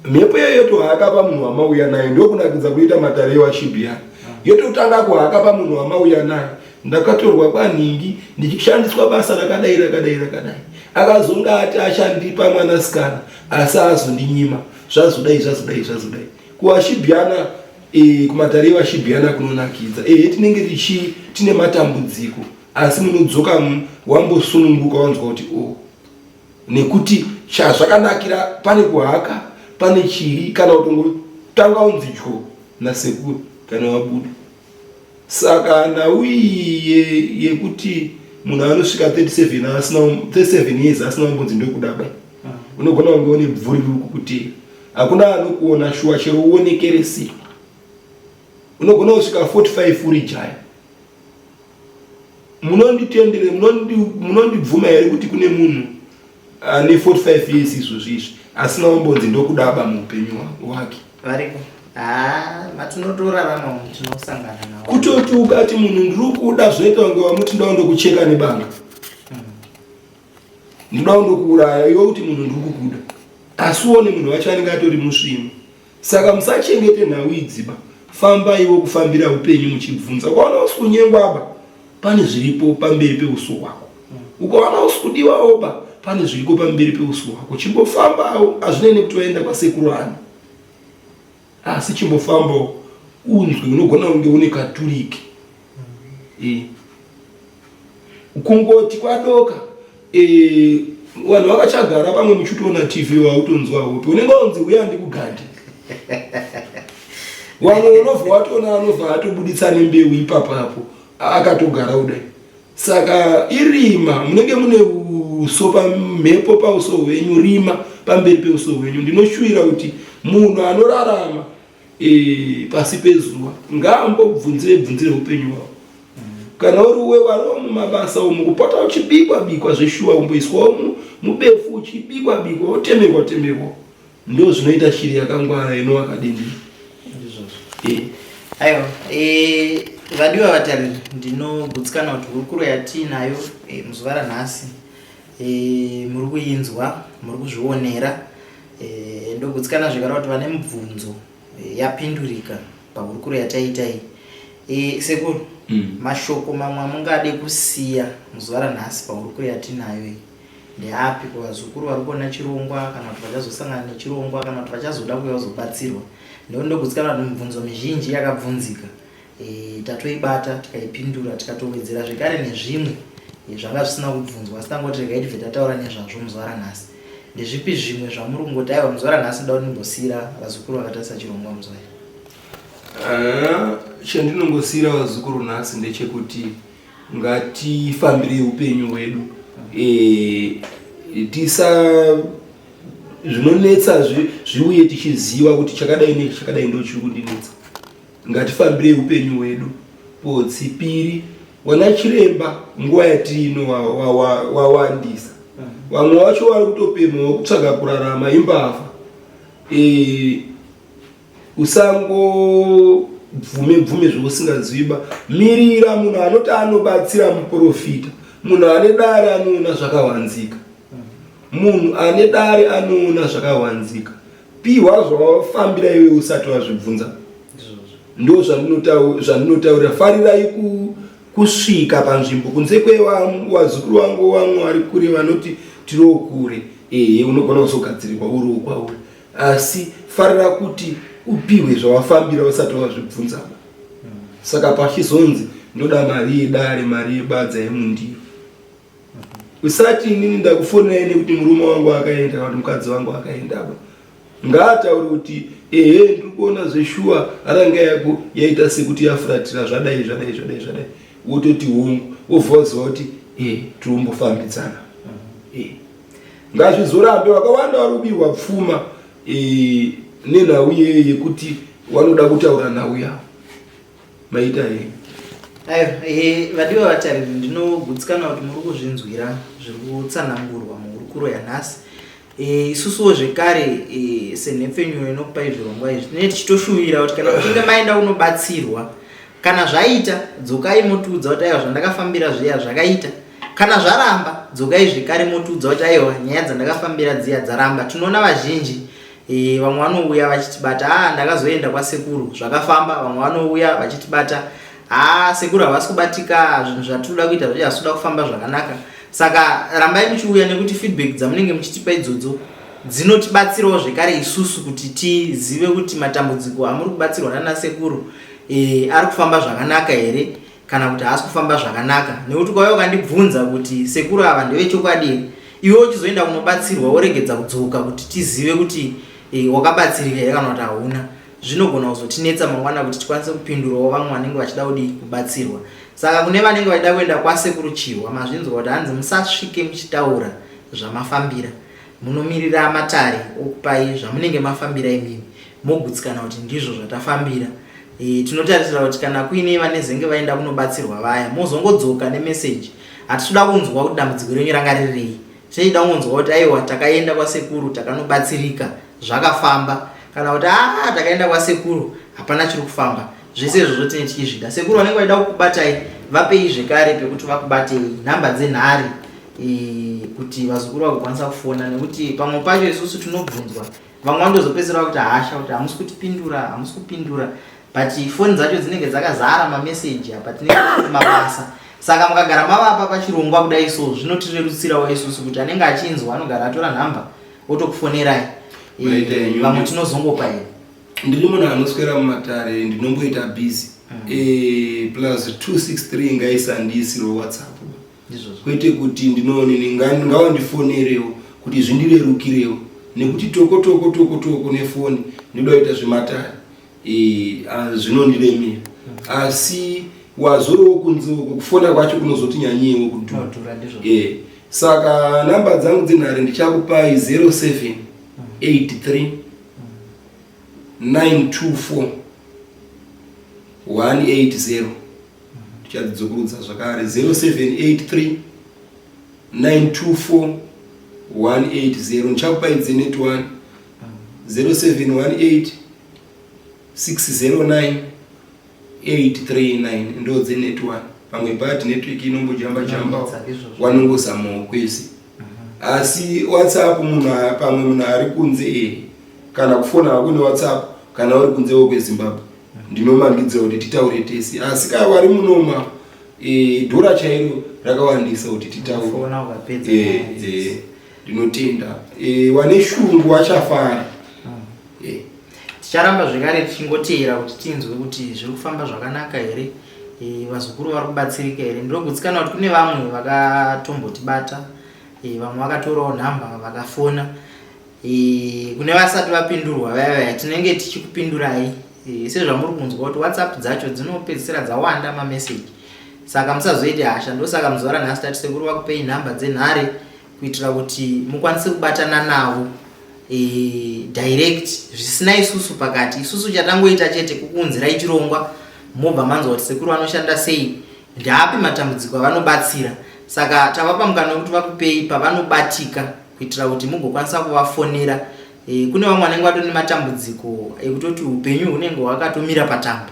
mhepo iyoyo yotohaka pamunhu wamauya naye ndokunakidza kuita matare ewashibhiyani yototanga kuhaka pamunhu wamauya naye ndakatorwa kwanhingi ndichishandiswa basa rakadai rakadai rakadai Akazonge ati achandipa mwanasikana asi azondinyima. Zvazodai zvazodai zvazodai. Kuwashibhiana e, kumatare ewashibhiana kunonakidza. Ehe tinenge tichi tine matambudziko asi munodzoka wambosununguka wanzwa kuti o oh. Nekuti chazvakanakira pane kuhaka pane chii kana kutongotanga unzi dyo nasekuru kana wabuda. Saka nhau iyi yekuti munhu anosvika 37 asina 37 years asina kumbonzi ndokuda ba unogona kunge une bvuri riri kukuteera hakuna anokuona shuwa chero uonekere sei unogona kusvika 45 uri jaya Munonditendere, munondibvuma here kuti kune munhu ane 45 years izvozvi izvi asina kumbonzi ndokudaba muupenyu hwake? Variko. Ah, matinotorarama umu tinosangana nawo. Kutoti ukati munhu ndiri kuda zvoita kunge wamuti ndoda ndokucheka nebanga. Ndoda ndokuuraya iwe kuti munhu ndiri kukuda. Asi uone munhu wacho anenge atori musvinu. Saka musachengete nhau idziba, fambaiwo kufambira upenyu muchibvunza. Ukaona usi kunyengwaba, pane zviripo pamberi peuso hwako. Ukaona usi kudiwawoba, pane zviriko pamberi peuso hwako. Chimbofambawo, hazvinei nekuti waenda kwasekuru ani, asi chimbofambawo unzwe, unogona kunge une katurike. E. Kungoti kwadoka e, vanhu vakachagara pamwe muchitoona TV wautonzwa hope unenge wanzi uya ndikugande wamwe unobva watoona anobva atobuditsa nembeu ipapapo akatogara kudai saka irima munenge mune uso pamhepo pauso hwenyu rima pamberi peuso hwenyu ndinoshuwira kuti munhu anorarama e, pasi pezuva ngaambobvunzire bvunzire upenyu hwavo kana uri uwe wariwo mumabasa umu kupota uchibikwa bikwa zveshuwa umboiswawo mubefu uchibikwa bikwa wotemerwa temerwa ndo zvinoita shiri yakangwara inovakadendera e. Aiwa e, vadiwa vatariri ndinogutsikana kuti hurukuro yatiinayo e, muzuva ranhasi e, muri kuinzwa muri kuzvionera e, ndogutsikana zvekare kuti vane mubvunzo e, yapindurika pahurukuro yataita iyi e, sekuru mm. Mashoko mamwe amungade kusiya muzuva ranhasi pahurukuro yatinayo iyi ndeapi kuvazukuru vari kuona chirongwa kana kuti vachazosangana nechirongwa kana kuti vachazoda kuuya kuzobatsirwa nekuti ndogutsikana kuti mibvunzo mizhinji yakabvunzika e, tatoibata tikaipindura tikatowedzera zvekare nezvimwe e, zvanga zvisina kubvunzwa asi tangoti regai tibve tataura nezvazvo muzuva ranhasi ndezvipi zvimwe zvamuri kungoti aiwa muzuva ranhasi ndoda kuti ndimbosiira vazukuru vakatarisa chirongwa muzuva iri ah, chandinongosiira vazukuru nhasi ndechekuti ngatifambirei upenyu hwedu e, tisa zvinonetsa zviuye tichiziva kuti chakadai nechakadai ndo chiri kundinetsa Ngatifambirei upenyu hwedu potsi piri wana chiremba nguva yatiri ino wawandisa vamwe wacho vari kutopemhawo kutsvaga kurarama imbavha e, usangobvume bvume zvausingaziviba mirira munhu anoti anobatsira muprofita munhu ane dare anoona zvakawanzika munhu ane dare anoona zvakawanzika Pihwa zvawafambira iwe usati wazvibvunza. Ndo zvandinotaurira. Farirai kusvika panzvimbo kunze kwewazukuru wangu vamwe vari kure vanoti tiriwo kure. Ehe unogona kuzogadzirirwa uriwo kwauri. Asi farira kuti upihwe zvawafambira usati wazvibvunza. Saka pachizonzi ndoda mari yedare, mari yebadza yemundiro. Usati inini ndakufonerai nekuti murume wangu akaenda kana kuti mukadzi wangu akaenda ba. Ngaataure kuti ehe ndiri kuona zveshuwa ranga yako yaita sekuti yafuratira zvadai zvadai zvadai zvadai. Wototi hongu wobva waziva kuti eh tiri kumbofambidzana. Eh. Ngazvizorambe vakawanda vari kubirwa pfuma eh nenhau iyeyo yekuti vanoda kutaura nhau yavo. Maita henyu. Aiwa, eh, vadiwa vatariri ndinogutsikana kuti muri kuzvinzwira zviri kutsanangurwa muhurukuro yanhasi. Eh, isusuwo zvekare eh, senhepfenyuro inokupai zvirongwa izvi tinenge tichitoshuvira kuti kana muchinge maenda kunobatsirwa kana zvaita dzokai motiudza kuti aiwa zvandakafambira zviya zvakaita kana zvaramba dzokai zvekare motiudza kuti aiwa nyaya dzandakafambira dziya dzaramba tinoona vazhinji E, vamwe vanouya vachitibata ah, ndakazoenda kwasekuru zvakafamba. Vamwe vanouya vachitibata ah, sekuru havasi kubatika, zvinhu zvatinoda kuita zvacho hazvisi kuda kufamba zvakanaka. Saka rambai muchiuya nekuti feedback dzamunenge muchitipa idzodzo dzinotibatsirawo zvekare isusu kuti tizive kuti matambudziko amuri kubatsirwa nana sekuru e, ari kufamba zvakanaka here kana kuti haasi kufamba zvakanaka. Nekuti ukauya ukandibvunza kuti sekuru ava ndevechokwadi here, iwe uchizoenda kunobatsirwa woregedza kudzoka kuti tizive kuti e, wakabatsirika here kana kuti hauna, zvinogona kuzotinetsa mangwana kuti tikwanise kupindurawo vamwe vanenge vachida kudii kubatsirwa. Saka kune vanenge vachida kuenda kwasekuru Chihwa, mazvinzwa kuti hanzi musasvike muchitaura zvamafambira, munomirira matare okupai zvamunenge mafambira imimi mogutsikana kuti ndizvo zvatafambira. E, tinotarisira kuti kana kuine vanezenge vaenda kunobatsirwa vaya mozongodzoka nemeseji. Hatitoda kunzwa kuti dambudziko renyu ranga ririrei, tichida kungonzwa kuti aiwa takaenda kwasekuru takanobatsirika zvakafamba, kana kuti aa takaenda kwasekuru hapana chiri kufamba. Zvese izvozvo tine tichizvida. Sekuru vanenge vaida kukubatai vapei zvekare pekuti vakubatei nhamba dzenhare e, kuti vazukuru vagokwanisa kufona, nekuti pamwe pacho isusu tinobvunzwa, vamwe vanotozopedzisira vakuti hasha kuti hamusi kutipindura, hamusi kupindura, but foni dzacho dzinenge dzakazara mameseji apa tinenge mabasa. Saka mukagara mavapa pachirongwa kudai so zvinotirerutsirawo isusu kuti anenge achinzwa anogara atora nhamba otokufonerai. Maita Vamwe tinozongopa here. Ndiri munhu anoswera mumatare, ndinomboita busy. Plus 263 ngaisandiisirwe WhatsApp, kwete kuti ndinoonini, ngawandifonerewo kuti zvindirerukirewo, nekuti toko toko toko toko nefoni ndinoda kuita zvematare, zvinondiremera. Asi wazorowo kunze uko kufona kwacho kunozoti nyanyiwo kudhura. Kudhura, ndizvo. Saka namba dzangu dzenhare ndichakupai 0783 924 180. Ndichadzidzokorodza zvakare, 0783 924 180. Ndichakupai dzenet 1, 0718 609 839, ndo dzenet 1. Pamwe bad network inombojamba jamba, Inonetsa, ndizvozvo. Wanongozamawo kwese. Asi WhatsApp munhu pamwe munhu ari kunze, kana kufona hako neWhatsApp, kana uri kunzewo kweZimbabwe ndinomanikidzira kuti titaure tese. Asi kana vari munoma, dhora chairo rakawandisa kuti titaure. Fona ukapedza nyaya dzese. Ndinotenda. Wane shungu wachafara. Ticharamba zvekare tichingoteera kuti tinzwe kuti zviri kufamba zvakanaka here, vazukuru vari kubatsirika here. Ndinogutsikana kuti kune vamwe vakatombotibata, vamwe vakatorawo nhamba vakafona. Kune vasati vapindurwa vaya vaya, tinenge tichikupindurai. Sezvamuri kunzwa kuti WhatsApp dzacho dzinopedzisira dzawanda mameseji, saka musazoite hasha. Ndosaka muzuva ranhasi tati sekuru vakupei nhamba dzenhare kuitira kuti mukwanise kubatana navo direct zvisina isusu pakati. Isusu chatangoita chete kukuunzirai chirongwa, mobva manzwa kuti sekuru vanoshanda sei, ndaapi matambudziko avanobatsira. Saka tavapa mukana wekuti vakupei pavanobatika kuitira kuti mugokwanisa kuvafonera. Kune vamwe vanenge vatori nematambudziko ekutoti upenyu hunenge hwakatomira patambo,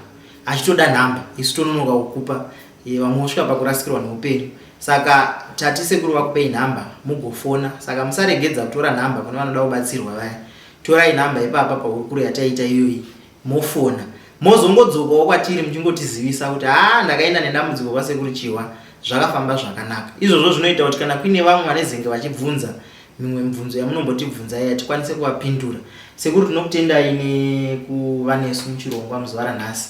achitoda nhamba, isu tononoka kukupa, vamwe vosvika pakurasikirwa neupenyu. Saka tati sekuru vakupei nhamba mugofona. Saka musaregedza kutora nhamba kune vanoda kubatsirwa vaya. Torai nhamba ipapa pahurukuro yataita iyoyi, mofona, mozongodzokawo kwatiri muchingotizivisa kuti haa ndakaenda nedambudziko kwasekuru Chihwa, zvakafamba zvakanaka. Izvozvo zvinoita kuti kana kuine vamwe vanezenge vachibvunza mimwe mibvunzo yamunombotibvunza iya, tikwanise kuvapindura. Sekuru, tinokutendai nekuva nesu muchirongwa muzuva ranhasi.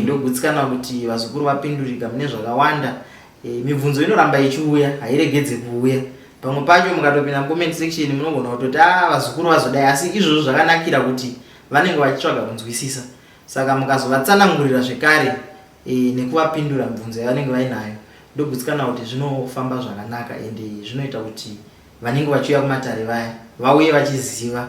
Ndogutsikana kuti vazukuru vapindurika mune zvakawanda. Mibvunzo inoramba ichiuya, hairegedze kuuya. Pamwe pacho mukatopinda mucomment section munogona kutoti a vazukuru vazodai, asi izvozvo zvakanakira kuti vanenge vachitsvaga kunzwisisa. Saka mukazovatsanangurira zvekare nekuvapindura mibvunzo yavanenge vainayo, ndogutsikana kuti zvinofamba zvakanaka, ende zvinoita kuti vanenge vachiuya kumatare vaya vauye vachiziva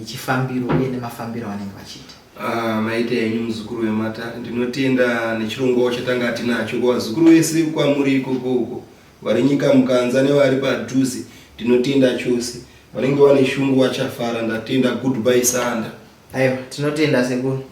chifambiro uye nemafambiro avanenge vachiita. Ah, maita henyu muzukuru wematare, ndinotenda nechirongwawo chatanga tinacho. Kuvazukuru vese kwamuri ikoko uko vari nyika mukanza nevari padhuze, ndinotenda chose. Vanenge vane shungu vachafara. Ndatenda, goodbye Sanda. Aiwa, tinotenda sekuru.